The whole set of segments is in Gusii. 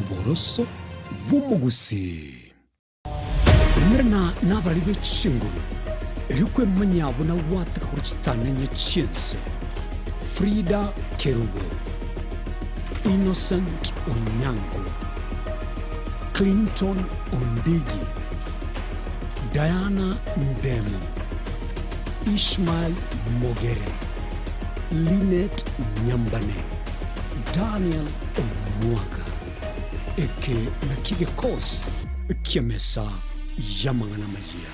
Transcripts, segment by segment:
Oboroso bw'omogusii. Umerana nabarari be chinguru, erio kwemanyia buna gwateka korwa chitanenye chi'ense. Frida Kerubo, Innocent Onyango, Clinton Ondigi, Diana Ndemo, Ishmael Mogere, Linet Nyambane, Daniel Omwaga. Eke nakio egekosi ki'emesa y'amang'ana amayia.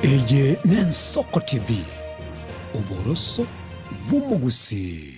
Eye n'Ensoko TV, oboroso bw'omogusii.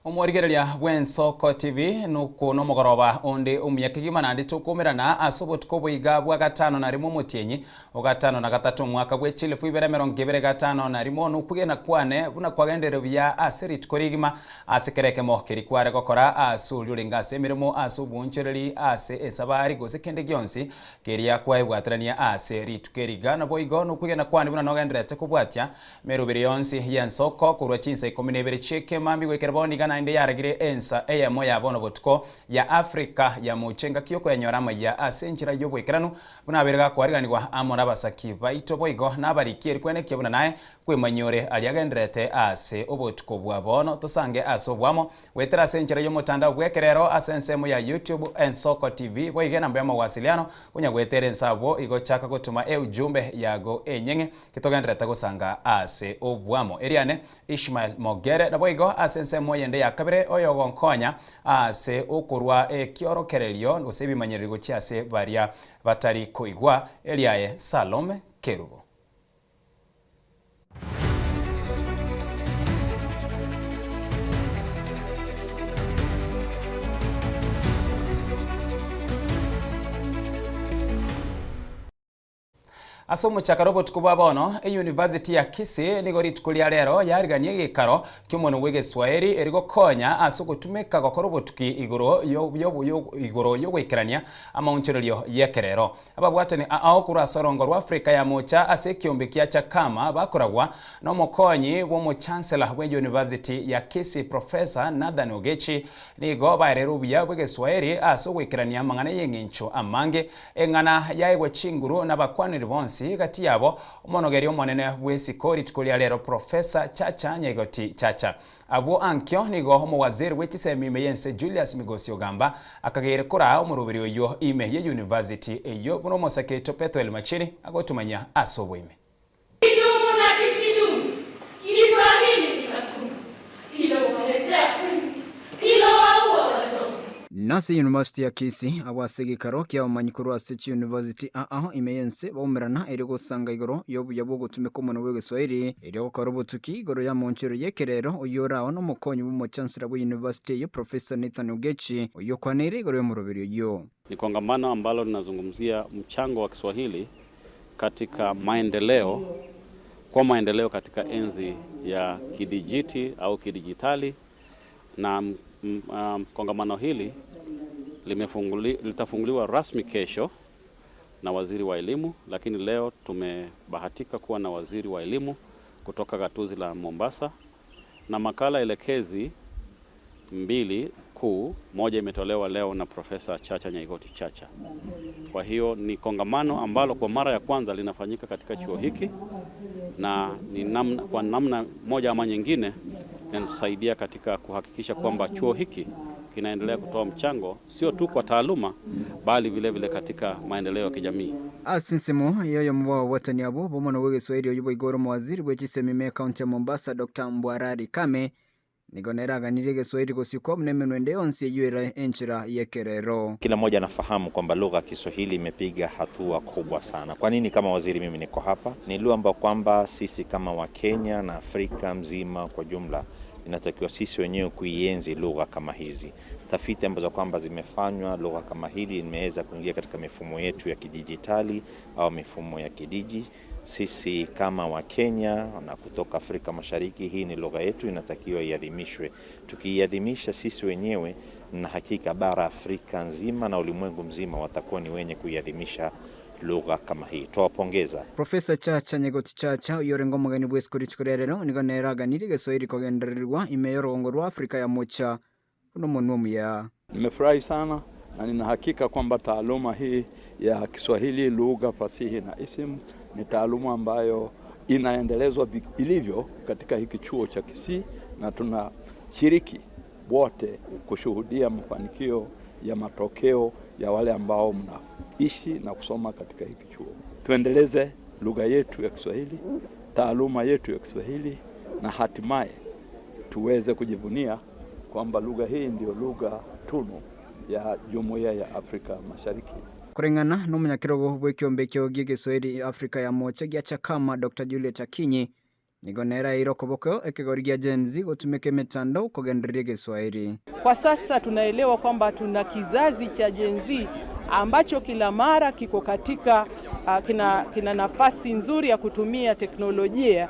Omorigereria bw'Ensoko TV nokwo nomogoroba onde omuya kegima naende tokoumerana ase obotuko oboiga bwa gatano na rimo omotienyi o gatano na gatato omwaka bwe chilifu ibere emerongo ebere gatano na rimo nokwegena kwane buna kwagenderire buya ase rituko rigima Ase kera ekemo keria kware gokora ase oria orenge ase emeremo, ase obwoonchoreri, ase esabari, gose kende gionsi keria kwaebwaterania ase rituko eri iga, naboigo nokwegena kwane buna nogendererete kobwatia emeroberi yonsi y'ensoko korwa chinsa ikomi na ibere chi'ekemambia goikera bono iga naende yaragire ensa eyemo ya bono botuko ya Afrika ya mocha engaki y'okoyanyora amayia ase enchera y'oboikeranu buna abeire gakoariganigwa amo nabasaki baito boigo nabariki eri kwenekia buna naye Kwemanyia ore aria agendererete ase obotuko bwa bono, tosange ase obwamo, goetera ase enchera y'omotandao bw'ekerero ase ensemo ya YouTube, Ensoko TV, boigo enamba y'amawasiliano, konya goetera ense abwo igo chaka gotoma eujumbe yago enyeng'e ketogendererete gosanga ase obwamo. Eriane Ishmael Mogere naboigo ase ensemo eyende ya kabere oyogonkonya ase okorwa ekiorokererio gose ebimanyererio gochia ase baria batari koigwa, eriaye Salome Kerubo. Ase omochakano obotuko bwa bono, eyunivasiti ya Kisii nigo rituko ria rero yarigania egekaro ki'omonwa bw'egeswaeri eri gokonya ase ogotumeka gokora obotuki igoro igoro y'ogoikerania amaonchorerio y'ekerero. Ababwatani ao korwa ase orongo rwa Afrika ya Moocha ase ekiombe kia Chakama bakoragwa nomokonyi bw'omochancellor bw'eyunivasiti ya Kisii Professor Nathan Ogechi nigo baereire obuya bw'egeswaeri ase ogoikerania amang'ana y'eng'encho amange eng'ana yaegwa chinguru nabakwaneri bonsi gati yabo omonogeri omonene bw'esiko rituko ria rero Professor Chacha Nyaigoti Chacha. Abwo ankio nigo omowaziri bwe chisemi ime y'ense Julius Migosi Ogamba akageire koraa omoroberi oyio ime ye university eyio buna omosake oito Pethuel Machiri agotumanyia ase oboime. Kidumu na kisidumu, Kiswahili kina sumu, Kilowaletea kumi, kilowaua watoto. Nase University ya Kisii, abwo ase egeikaro ki'abamanyi korwa ase chiyunivasiti aa ime y'ense baumerana erio gosanga igoro y'obuya bw'ogotumeka omonwa bw'egeswahili erio gokora obotuki igoro y'amonchero y'ekerero oyio orao nomokonyi bw'omochansela bw'eyunivasiti eyio Professor Nathan Ogechi oyio okwaneire igoro y'omoroberi oyio. Ni kongamano ambalo linazungumzia mchango wa Kiswahili katika maendeleo kwa maendeleo katika enzi ya kidijiti au kidijitali na kongamano hili litafunguliwa rasmi kesho na waziri wa elimu, lakini leo tumebahatika kuwa na waziri wa elimu kutoka gatuzi la Mombasa, na makala elekezi mbili kuu, moja imetolewa leo na Profesa Chacha Nyaigoti Chacha. Kwa hiyo ni kongamano ambalo kwa mara ya kwanza linafanyika katika chuo hiki na ni namna, kwa namna moja ama nyingine inatusaidia katika kuhakikisha kwamba chuo hiki kinaendelea kutoa mchango sio tu kwa taaluma bali vile vile katika maendeleo ya kijamii. Ase ensemo y'oyomo bw'ababwatani abwo b'omonwa bw'egeswahili oyio boigo ore omowaziri bwe chisemi ime ekaunti ya Mombasa Dr Mbwarali Kame nigo nere aganirie egeswahili gosikwa buna emenwa ende yonsi eyio ere enchera y'ekerero. Kila mmoja anafahamu kwamba lugha ya Kiswahili imepiga hatua kubwa sana. Kwa nini kama waziri mimi niko hapa? Ni lugha ambayo kwamba sisi kama Wakenya na Afrika mzima kwa jumla inatakiwa sisi wenyewe kuienzi lugha kama hizi. Tafiti ambazo kwamba zimefanywa, lugha kama hili imeweza kuingia katika mifumo yetu ya kidijitali au mifumo ya kidiji. Sisi kama Wakenya na kutoka Afrika Mashariki, hii ni lugha yetu, inatakiwa iadhimishwe. Tukiiadhimisha sisi wenyewe, na hakika bara Afrika nzima na ulimwengu mzima watakuwa ni wenye kuiadhimisha lugha kama hii. Twawapongeza. Professor Chacha Nyaigoti Chacha oyio orenge omogeni bwa esukuru rituko ria rero nigo nere aganirie egeswahili kogendererigwa ime y'orogongo rwa Afrika ya mocha buna omonwa omuya. Nimefurahi sana na nina hakika kwamba taaluma hii ya Kiswahili, lugha, fasihi na isimu ni taaluma ambayo inaendelezwa ilivyo katika hiki chuo cha Kisii, na tunashiriki wote kushuhudia mafanikio ya matokeo ya wale ambao mnaishi na kusoma katika hiki chuo. Tuendeleze lugha yetu ya Kiswahili, taaluma yetu ya Kiswahili, na hatimaye tuweze kujivunia kwamba lugha hii ndio lugha tunu ya Jumuiya ya Afrika Mashariki. Koreng'ana na omonyakerogo bw'ekiombe ekio gia egeswahili Afrika ya mocha gia Chakama Dr Juliet Akinyi nigo nere aeire okoboko ekegori gia Gen Z gotumeka emetandao kogendereria egeswahili. Kwa sasa tunaelewa kwamba tuna kizazi cha Gen Z ambacho kila mara kiko katika kina nafasi nzuri ya kutumia teknolojia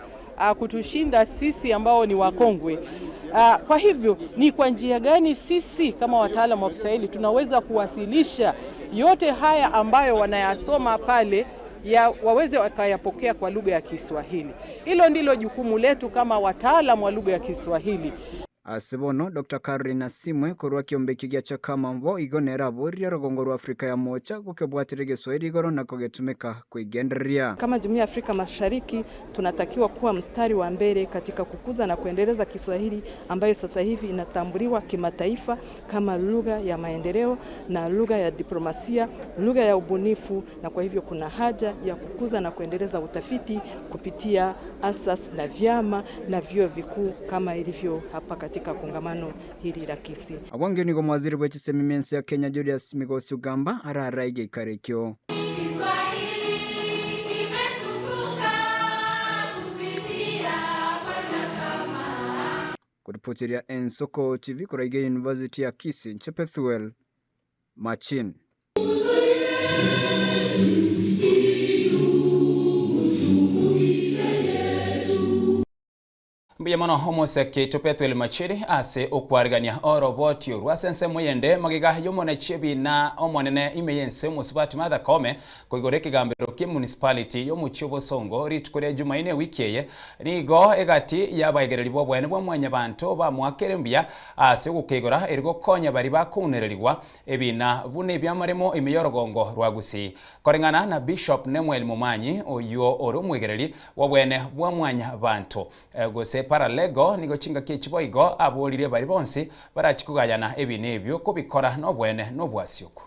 kutushinda sisi ambao ni wakongwe. Kwa hivyo ni kwa njia gani sisi kama wataalamu wa Kiswahili tunaweza kuwasilisha yote haya ambayo wanayasoma pale ya waweze wakayapokea kwa lugha ya Kiswahili. Hilo ndilo jukumu letu kama wataalamu wa lugha ya Kiswahili. Ase bono Dr Caroline Asimwe korwa ekiombe ekio gia Chakama bo igo nere aboririe orogongo rwa Afrika ya mocha gokebwatera egeswahili igoro na kogetumeka koigendereria. Kama Jumuiya ya Afrika Mashariki tunatakiwa kuwa mstari wa mbele katika kukuza na kuendeleza Kiswahili ambayo sasa hivi inatambuliwa kimataifa kama lugha ya maendeleo na lugha ya diplomasia, lugha ya ubunifu, na kwa hivyo kuna haja ya kukuza na kuendeleza utafiti kupitia asasi na vyama na vyuo vikuu kama ilivyo hapa katika kongamano hili la Kisii. Abwange nigo mwaziri bwe chisemi mensi ya Kenya Julius Migosi Ugamba araraige ikare ekio. Kiswahili kimetukuka kupitia kwa Chakama. Kuripotiria Ensoko TV koraige University ya Kisii Nchepethuel Machin. Mbuya mono omoseke topetwele machiri ase okwarigania orobotio rwase ensemo yende magiga yomone chebina omonene ime yense omosubati Martha Koome koigora ekegambero kia municipality yomochie obosongo rituko ria Jumaine ewiki eye nigo egati yabaegereri bwa obwene bwa mwanyabanto bamwakere mbuya ase ogokeigora eri gokonya bari bakounererigwa ebina buna ebiamaremo ime yorogongo rwa Gusii. Koreng'ana na Bishop Nemuel Momanyi oyo ore omwegereri bwa obwene bwa mwanyabanto gose paralego nigo chingaki echiboigo aborire bari bonsi barachikogayana ebina ebio kobikora nobwene nobwasioku.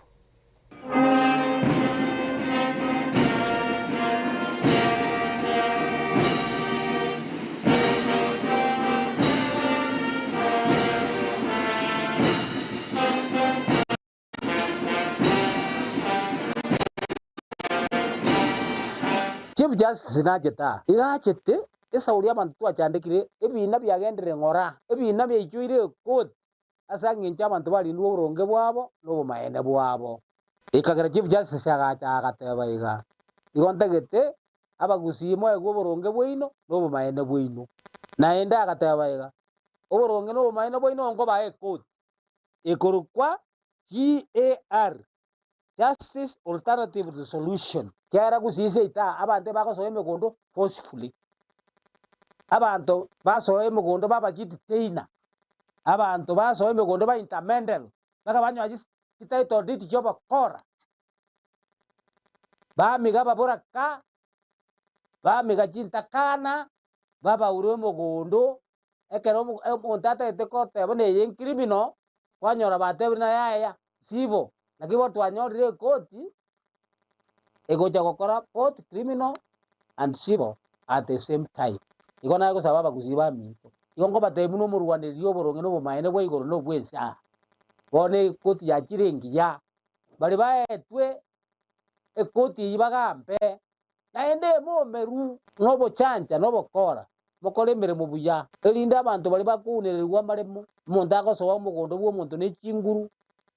Chief Justice nacheta igachete esauri abanto twachandekire ebina biagendire ng'ora ebina biaichoire ekoti ase eng'encho abanto barindwe oboronge bwabo na obomaene bwabo. Ekagera Chief Justice agacha agateba iga igo ntagete abagusii moegwe oboronge bwaino na obomaene bwaino. Naende agateba iga oboronge na obomaene bwaino nkobae ekoti ekorokwa GAR Justice Alternative Resolution kiara gusii seita abanto bagosoa emegondo forcefully. Abanto basoa emegondo babachiti teina. Abanto basoa emegondo ba intermendel, mpaka banyora chititle deed chi'obokora. Bamiga ababoraka, bamiga chintakana, babaura omogondo, ekero omonto atagete goteba buna eye ncriminal, kwanyora batebire ng'a yaya, sibo. Naki bono twanyorire ekoti, egocha gokora both criminal and civil at the same time. Igo naye gosaba abagusii baminto, igo nkobatebia buna omorwanereria oboronge na obomaene bwa igoro na obw'ense aa. Bono ekoti yachire engiya, baria baetwe ekoti eyio bagambe, naende emomeru na obochancha na obokora, mokore emeremo buya, erinde abanto baria bakounererigwa amaremo, omonto agosoa omogondo bw'omonto ne chinguru,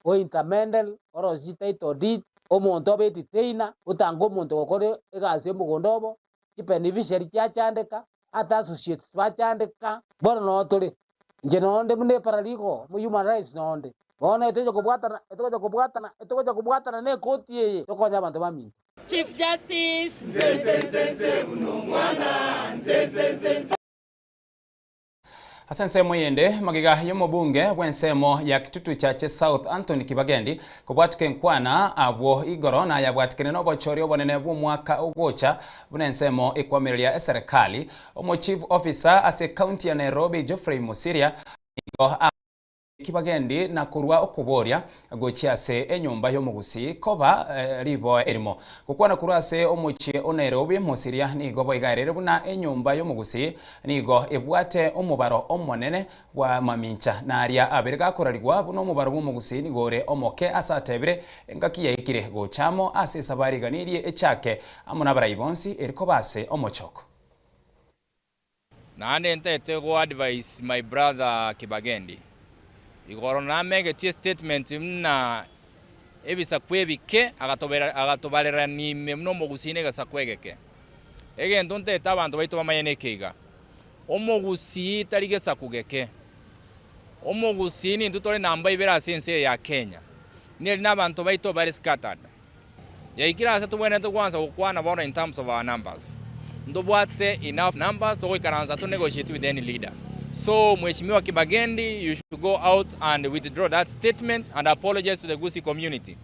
o intermendel, orosie chititle deed, omonto abe edetainer, otange omonto gokora egasi y'omogondo obo, chibeneficiary chiachandeka, ata associates bachandeka. Bono noo tore, inche nonde buna eparalegal, omo human rights nonde. Bono etogocha kobwatana, etogocha kobwatana, etogocha kobwatana na ekoti eye, tokonye abanto baminto. Chief Justice. Ase ensemo eyende, magega y'omobunge bw'ensemo ya Kitutu Chache South Anthony Kibagendi kobwatuka enkwana abwo igoro nayabwatikene nobochori obonene bw'omwaka ogocha buna ensemo ekwamereria eserekali, Omo Chief Officer ase ekaunti ya Nairobi Geoffrey Mosiria nigo Kibagendi na korua okoboria gochia ase enyomba y'omogusii koba riboe erimo. Gokwana korwa ase omochie o Nairobi, Mosiria nigo boigaerire buna enyomba y'omogusii nigo ebwate omobaro omonene bwa mamincha na aria abere gakorarigwa buna omobaro bw'omogusii nigo ore omoke ase atebire engaki yaikire gocha amo ase esabari eganirie echake amo nabarai bonsi eri koba ase omochoko. Naende ntagete go advise my brother Kibagendi, igoro namegetie statement buna ebisaku ebike agatobarerania ime buna omogusii na egesaku egeke. Egento ntagete abanto baito bamanye neke iga, omogusii tari gesaku geke, omogusii nintwe tore namba ibere ase ense eye ya Kenya, neri na abanto baito bare scattered. Yaikire aase tobwenerete gwansa gokwana bono in terms of our numbers. Ntobwate enough numbers togoikaransa to negotiate with any leader. So Mheshimiwa Kibagendi you should go out and withdraw that statement and apologize to the Gusii community.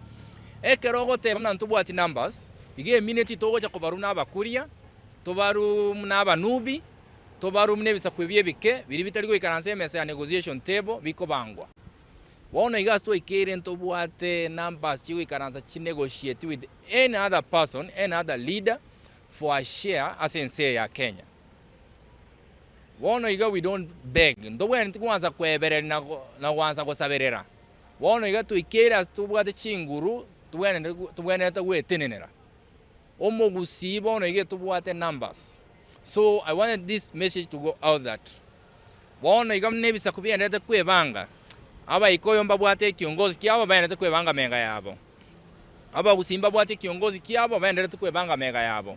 Ekero ogoteba buna ntobwati numbers, iga emineti togocha kobarwa na Abakuria, tobarwe buna Abanubi, tobarwe buna ebisaku ebi ebike biria bitari goikaransa emesa ya negotiation table bikobangwa. Bono iga ase twaikeire ntobwate numbers chigoikaransa chi negotiate with any other person, any other leader for a share ase ense eye ya Kenya. Bono iga we don't beg, ntobwenereti kwansa koebereria na na gwansa gosaberera. Bono iga twaikeire ase tobwate chinguru tobwenerete tobwenerete gwetenenera. Omogusii bono iga etobwate numbers. So I wanted this message to go out that Bono iga buna ebisaku bienderete kwebanga, Abaikoyo mbabwate ekiongozi kiabo baenderete kwebanga mega yabo, Abagusii mbabwate ekiongozi kiabo baenderete kwebanga mega yabo,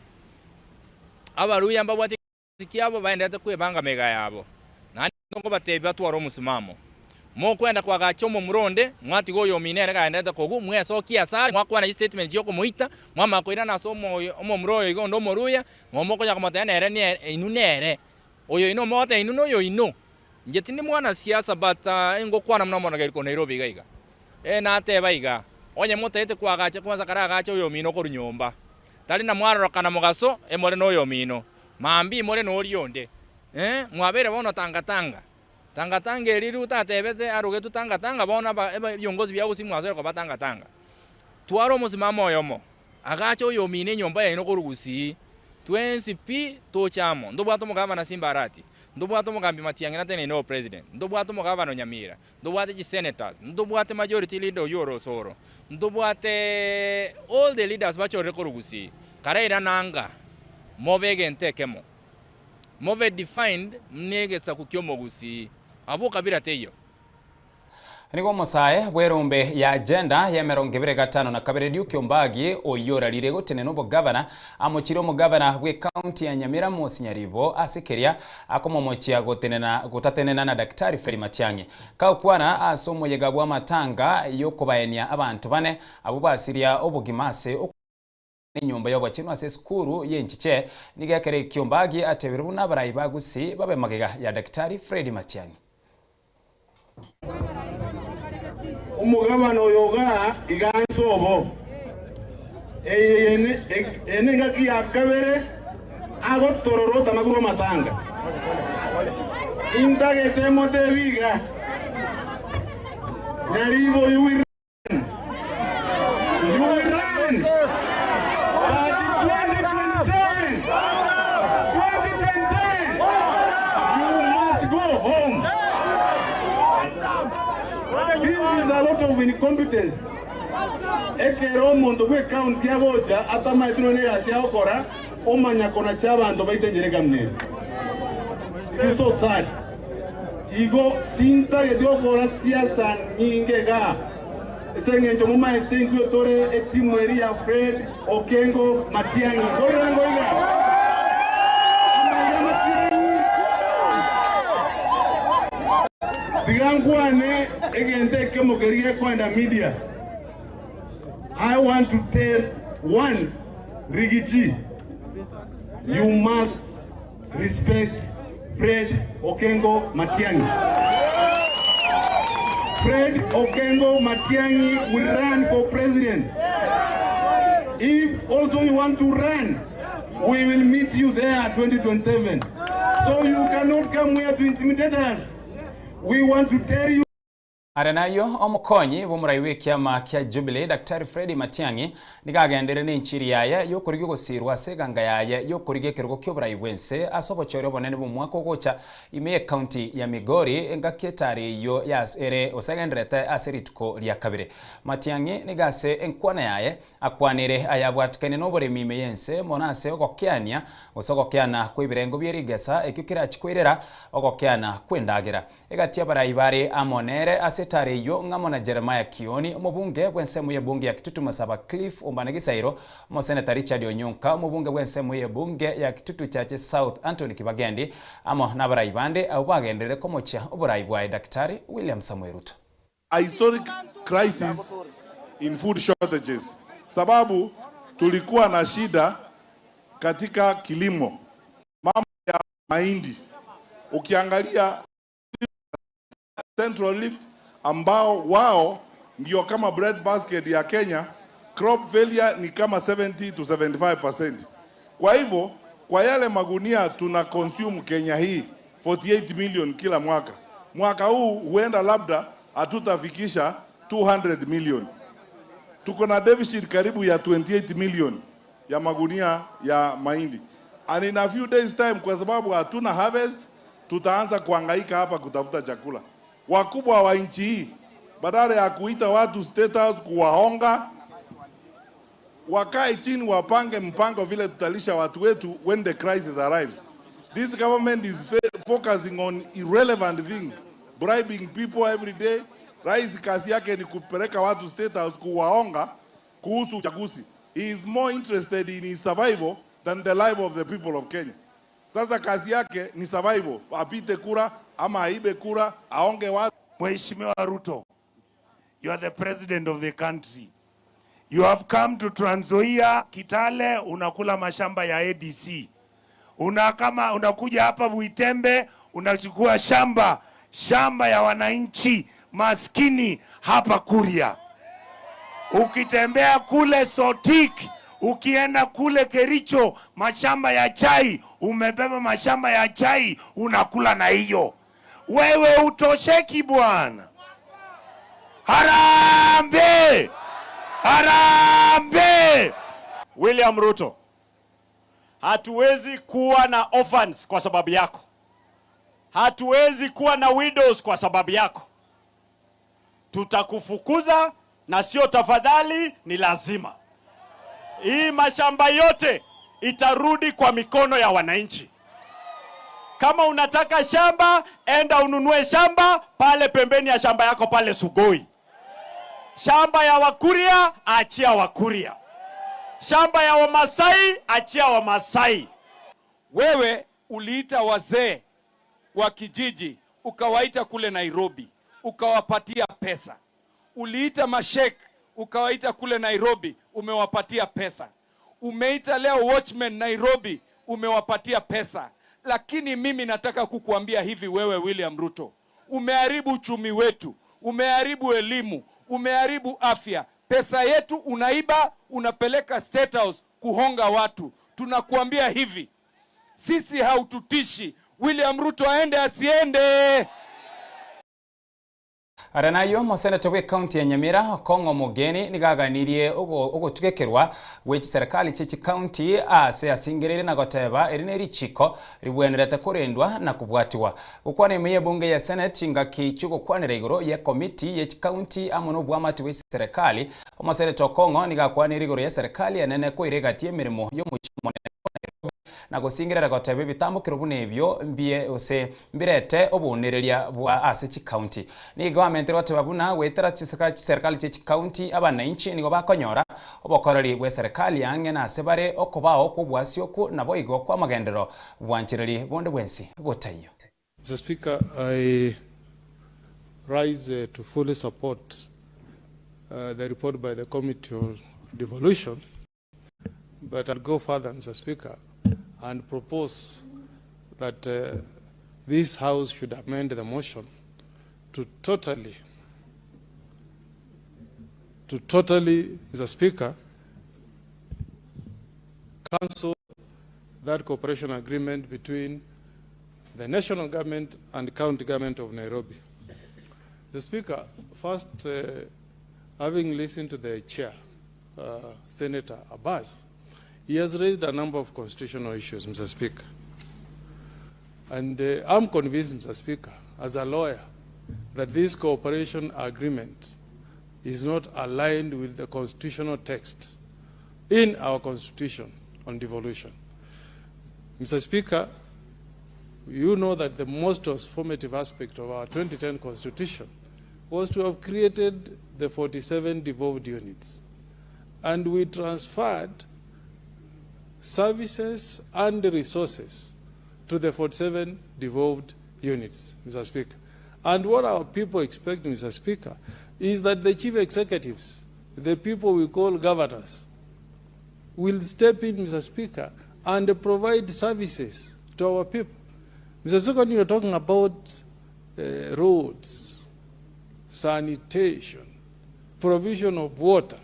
Abaluya mbabwate ekiongozi kiabo baenderete kwebanga mega yabo. Naende nkobatebia batware omosimamo. Mokwenda koagacha omomura onde, mwatiga oyomino ere gaenderete kogwa, mwesokia asare, mwakwana chistatement chiokomoita, mwamanya koirana ase omomura oyo iga onde omoruya, mokonya komotebia nere inwe nere. Oyo inwe omogote inwe noyo inwe. Inche tindi mwana siasa but ingokwana buna omonogeri korwa Nairobi iga iga. Ee nateba iga, onye motagete koagacha kwanza karagache oyomino korwa nyomba. Tari na mwarorokana mogaso emore noyomino, mambia imore noria onde. Eh mwabeire bono tanga tanga. Tanga tanga eri Ruto atebete arogetwe tanga tanga bono aba ebiongozi bia gusii mwasoire koba tanga tanga. Twara omosimamo oyomo. Agacha oyomino enyomba yaino korwa gusii, twensi pi toche amo. Ntobwate omogabana Simba Arati, ntobwate omogambi Matiang'i nateneine obopresident, ntobwate omogabana Nyamira, ntobwate chisenators, ntobwate majority leader oyio ore Osoro, ntobwate all the leaders bachorire korwa gusii. Karairana anga mobe egento ekemo, mobe defined muna egesaku ki'omogusii. Abwo kabira teiyo. Nigo omosae bw'erombe ya agenda y'emerongo ebere gatano na kabere Duke Ombagi oyio orarire gotenena obogavana amochire omogavana bw'ecounty ya Nyamira Moses Nyaribo ase keria akomomochia gotenena gotatenena na Daktari Fred Matiang'i. Kagokwana ase omoyega bw'amatanga y'okobaenia abanto bane abwo basiria obogima ase Enyomba y'obochenu ase esukuru y'enchiche nigo ekero ekio Mbagi atebire buna abarai ba Gusii babe magega ya Daktari Fred Matiang'i. Omogabana oyo igaa iga nse obo. Eye nengaki ya kabere agotorora otamakorwa amatanga. Intagete motebie iga, Nyaribo you will run, you will run, but 2027, 2027, you must go home. This is a lot of incompetence. Ekero omonto bw'ecounty agocha atamaeti nonya egasi agokora, omanya konacha abanto baite enchera ekamnene. It is so sad. Igo tintageti gokora siasa nyinge igaa, ase engencho momaete intwe tore etimu eria ya Fred Okengo Matiang'i. Nkoirana iga. Amaiga Matiang'i. Tiga nkwane egento ekemo keria gekoenda media. I want to tell one Rigiji, you must respect Fred Okengo Matiang'i. Fred Okengo Matiang'i will run for president. If also you want to run, we will meet you there 2027. So you cannot come here to intimidate us. We want to tell you. Are nayio, omokonyi bw'omorai bw'ekiama kia Jubilee, Daktari Fred Matiang'i, nigo agenderire nenchiri yaye y'okorigia ogosiirwa ase eganga yaye y'okorigia ekerogo ki'oborai bw'ense ase obochori obonene bw'omwaka ogocha ime y'ecounty ya Migori engaki etari eyio yas ere gose egendererete ase rituko ria kabere. Matiang'i nigo ase enkwana yaye Akwanire ayabwatikaine noboremi ime y'ense, mono ase ogokeania, gose ogokeana kw'ebirengo bie rigesa, ekio kerachie koirera ogokeana kw'endagera. Egati y'abarai bare amo nere ase etaro eyio ng'amo na Jeremiah Kioni, omobunge bw'ensemo y'ebunge ya Kitutu Masaba Cliff Ombane Gisairo, omoseneta Richard Onyonka, omobunge bw'ensemo y'ebunge ya Kitutu Chache South Anthony Kibagendi, amo nabarai bande abwo bagenderire komochia oborai bwaye Daktari William Samoei Ruto. A historic crisis in food shortages sababu tulikuwa na shida katika kilimo, mambo ya mahindi. Ukiangalia Central Rift ambao wao ndio kama bread basket ya Kenya, crop failure ni kama 70 to 75%. Kwa hivyo kwa yale magunia tuna consume Kenya hii 48 million kila mwaka, mwaka huu huenda labda hatutafikisha 200 million. Tuko na deficit karibu ya 28 million ya magunia ya mahindi. And in a few days time, kwa sababu hatuna harvest, tutaanza kuhangaika hapa kutafuta chakula. Wakubwa wa nchi hii badala ya kuita watu State House kuwahonga, wakae chini wapange mpango vile tutalisha watu wetu when the crisis arrives. This government is focusing on irrelevant things, bribing people every day. Rais kazi yake ni kupeleka watu State House kuwahonga kuhusu uchaguzi. He is more interested in his survival than the life of the people of Kenya. Sasa kazi yake ni survival, apite kura ama aibe kura, aonge watu. Mheshimiwa Ruto, you are the president of the country. You have come to Trans Nzoia, Kitale, unakula mashamba ya ADC. Una kama unakuja hapa Buitembe, unachukua shamba, shamba ya wananchi maskini hapa Kuria. Ukitembea kule Sotik, ukienda kule Kericho, mashamba ya chai, umebeba mashamba ya chai, unakula na hiyo. Wewe utosheki bwana. Harambee! Harambee! William Ruto, hatuwezi kuwa na orphans kwa sababu yako. Hatuwezi kuwa na widows kwa sababu yako. Tutakufukuza na sio tafadhali, ni lazima. Hii mashamba yote itarudi kwa mikono ya wananchi. Kama unataka shamba, enda ununue shamba pale pembeni ya shamba yako pale Sugoi. Shamba ya Wakuria achia Wakuria. Shamba ya Wamasai achia Wamasai. Wewe uliita wazee wa kijiji ukawaita kule Nairobi ukawapatia pesa. Uliita mashek ukawaita kule Nairobi umewapatia pesa. Umeita leo watchmen Nairobi umewapatia pesa. Lakini mimi nataka kukuambia hivi wewe William Ruto, Umeharibu uchumi wetu, umeharibu elimu, umeharibu afya. Pesa yetu unaiba, unapeleka State House kuhonga watu. Tunakuambia hivi, sisi haututishi. William Ruto aende asiende? Are nayio, omoseneta bw'ecounty ya Nyamira, Okong'o Omogeni, nigo aganirie ogotugekerwa gwe chiserekari chie chicounty ase asingereire na goteba eri nerichiko ribwenerete korendwa na kobwatigwa. Gokwana ime y'ebunge ya Senate chingaki chi'ogokwanera igoro y'ekomiti ye chicounty amo nobwamati bwe chiserekari, omoseneta Okong'o nigo akwanire igoro y'eserekari enene koira egati y'emeremo y'omochie omonene o Nairobi na gosingerera goteba ebitambokero buna ebio mbie gose mbirete obounereria bwa ase chikaunti. Nigo amentire goteba buna goetera chiserikali chie chikaunti abanainchi nigo bakonyora obokoreri bw'eserekali ang'e nase bare okobao kw'obwasi okwo naboigo kw'amagenderero bwanchereri bonde bwensi botaiyo. Mister Speaker, I rise to fully support the report by the Committee on Devolution. But I'll go further, Mr. Speaker, and propose that uh, this House should amend the motion to totally, to totally, Mr. Speaker, cancel that cooperation agreement between the national government and county government of Nairobi. The Speaker, first, uh, having listened to the chair, uh, Senator Abbas, he has raised a number of constitutional issues, Mr. Speaker. And uh, I'm convinced, Mr. Speaker, as a lawyer, that this cooperation agreement is not aligned with the constitutional text in our constitution on devolution. Mr. Speaker, you know that the most transformative aspect of our 2010 constitution was to have created the 47 devolved units. And we transferred services and resources to the 47 devolved units, Mr. Speaker. And what our people expect, Mr. Speaker, is that the chief executives, the people we call governors, will step in, Mr. Speaker, and provide services to our people. Mr. Speaker, when you're talking about uh, roads, sanitation, provision of water,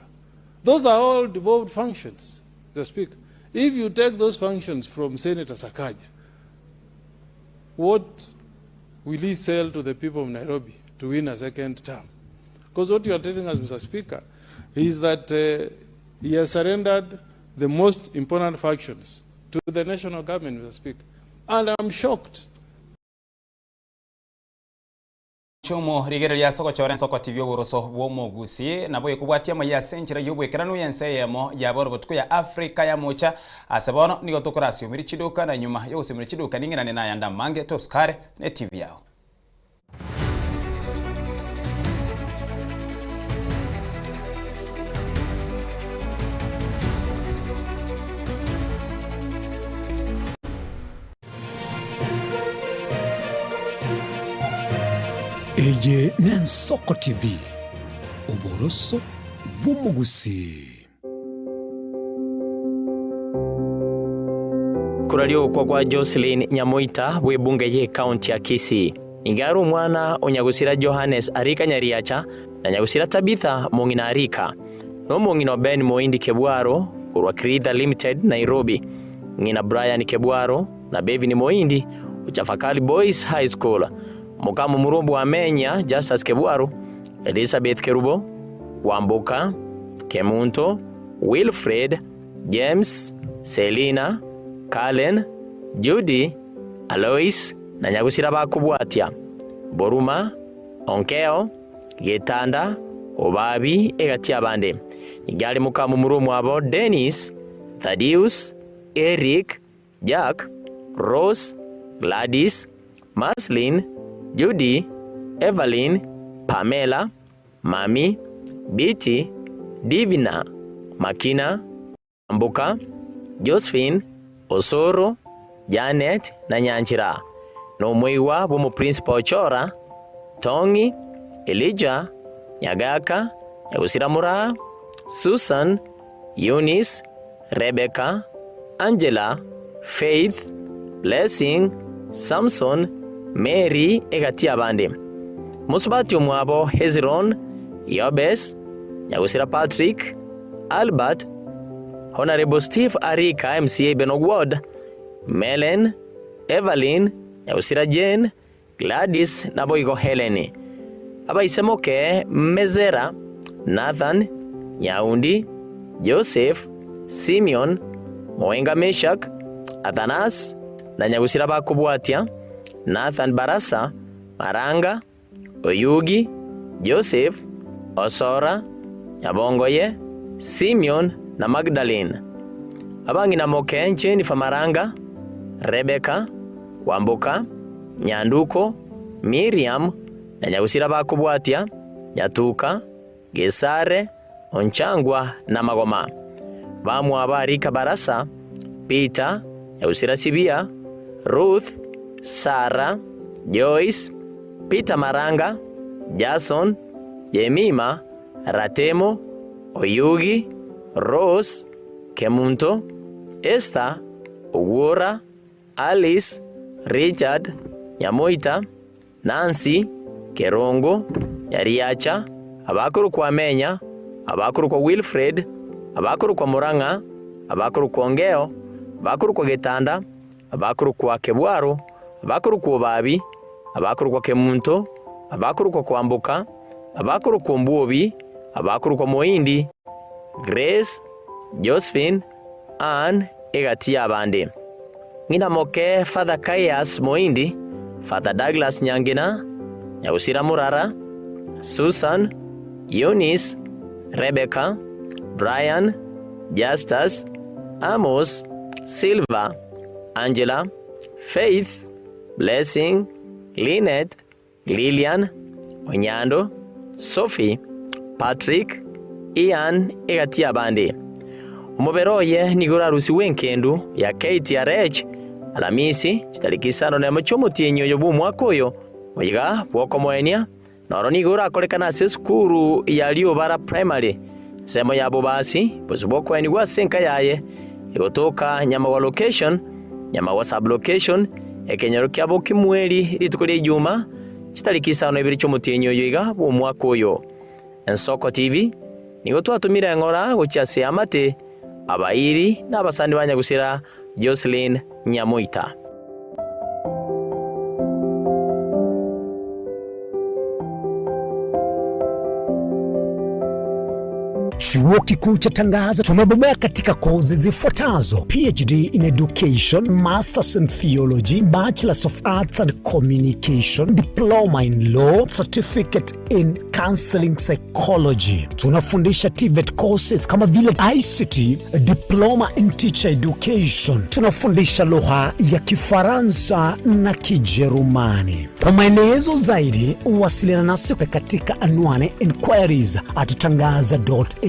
those are all devolved functions, Mr. Speaker. If you take those functions from Senator Sakaja, what will he sell to the people of Nairobi to win a second term? Because what you are telling us, Mr. Speaker, is that uh, he has surrendered the most important functions to the national government, Mr. Speaker. And I'm shocked. Chumo rigereria ase ogochora ensoko TV oboroso bw'omogusi nabo ekobwatia amaiyo ase enchera y'obwekeranu y'ense eyemo ya bono botuko ya Africa ya mocha ase bono nigo tokorasiomeri chiduka na nyuma y'ogosiomeria chiduka ning'irane nayande amange tosukare ne TV yao. Eye n'Ensoko TV, oboroso bw'omogusii. Koraria ogokwa kwa Joseline Nyamoita bw'ebunge y'ecounty ya Kisii. Nigo are omwana o nyagusira Johannes Arika Nyariacha na nyagusira Tabitha mong'ina Arika, na omong'ina o Ben Moindi Kebwaro korwa Kritha Limited, Nairobi, ng'ina Brian Kebwaro na Bevin Moindi o Chafakali Boys High School, moka momura Bwamenya Justus Kebwaro, Elizabeth Kerubo, Kwamboka, Kemunto, Wilfred, James, Selina, Kalen, Judy, Alois, na nyagusira bakobwatia, Boruma, Onkeo, Getanda, Obabi, egati y'abande. Nigo are moka momura omwabo Dennis, Thaddeus, Eric, Jack, Rose, Gladys, Maslin, Judy, Evelyn, Pamela, Mami, Biti, Divina, Makina, Mbuka, Josephine, Osoro, Janet na Nyanchira, na omoigwa bw'omoprinsipal Ochora, Tong'i, Elijah, Nyagaka, Nyagusira Moraa, Susan, Eunice, Rebecca, Angela, Faith, Blessing, Samson, Mary egati y'abande. Mosubati omwabo Hezron, Yobes, Nyagusira Patrick, Albert, Honourable Steve Arika MCA Benok Ward, Mellen, Evelyn, Nyagusira Jane, Gladys naboigo Helen. Abaisemoke Mezera, Nathan, Nyaundi, Joseph, Simeon, Moenga Meshak, Athanas, na nyagusira bakobwatia, Nathan Barasa, Maranga, Oyugi, Joseph, Osora, Nyabongoye, Simeon, na Magdalene. Abang'ina moke Jennifer Maranga, Rebecca, Kwamboka, Nyanduko, Miriam, na nyagusira bakobwatia, Nyatuka, Gesare, Onchangwa, na Magoma. Bamwabo Arika Barasa, Peter, nyagusira Sibia, Ruth, Sara, Joyce, Peter Maranga, Jason, Jemima, Ratemo, Oyugi, Rose, Kemunto, Esther, Owuora, Alice, Richard, Nyamoita, Nancy, Kerongo, Nyariacha, abakorokwa Amenya, abakorokwa Wilfred, abakorokwa Murang'a, abakorokwa Ongeo, abakorokwa Getanda, abakorokwa Kebwaro, abakorokwa Obabi, abakorokwa Kemunto, abakorokwa Kwamboka, abakorokwa Ombwobi, abakorokwa Moindi, Grace, Josephine, Ann, egati y'abande. Ng'ina moke Father Caius Moindi, Father Douglas Nyangina, Nyagusira Murara, Susan, Eunice, Rebecca, Brian, Justus, Amos, Silver, Angela, Faith, Blessing, Linet, Lilian, Onyando, Sophie, Patrick, Ian egati y'abande. Omobere oye nigo orarusigwe enkendu ya KTRH Alamisi chitariki isano nemo chi'omotienyi oyo bw'omwaka oyo, oiga bw'okomoenia, noro nigo orakorekane ase esukuru ya Riobara Primary, ensemo ya Bobasi, bosio bw'okoenigwa ase enka yaye, egotoka Nyamagwa Location, Nyamagwa Sub-Location, ekenyoro kia Bokimweri rituko ria Ijuma, chitariki isano na ibere chi'omotienyi oyo iga bw'omwaka oyo. Ensoko TV, nigo twatomire eng'ora gochia ase eamate, abairi na abasani ba nyagusira Joseline Nyamoita. Chuo Kikuu cha Tangaza tumebobea katika kozi zifuatazo: PhD in Education, Masters in Theology, Bachelors of Arts and Communication, Diploma in Law, Certificate in Counseling Psychology. Tunafundisha TVET courses kama vile ICT, Diploma in Teacher Education. Tunafundisha lugha ya Kifaransa na Kijerumani. Kwa maelezo zaidi, wasiliana nasi katika anwani inquiries at tangaza.ac.ke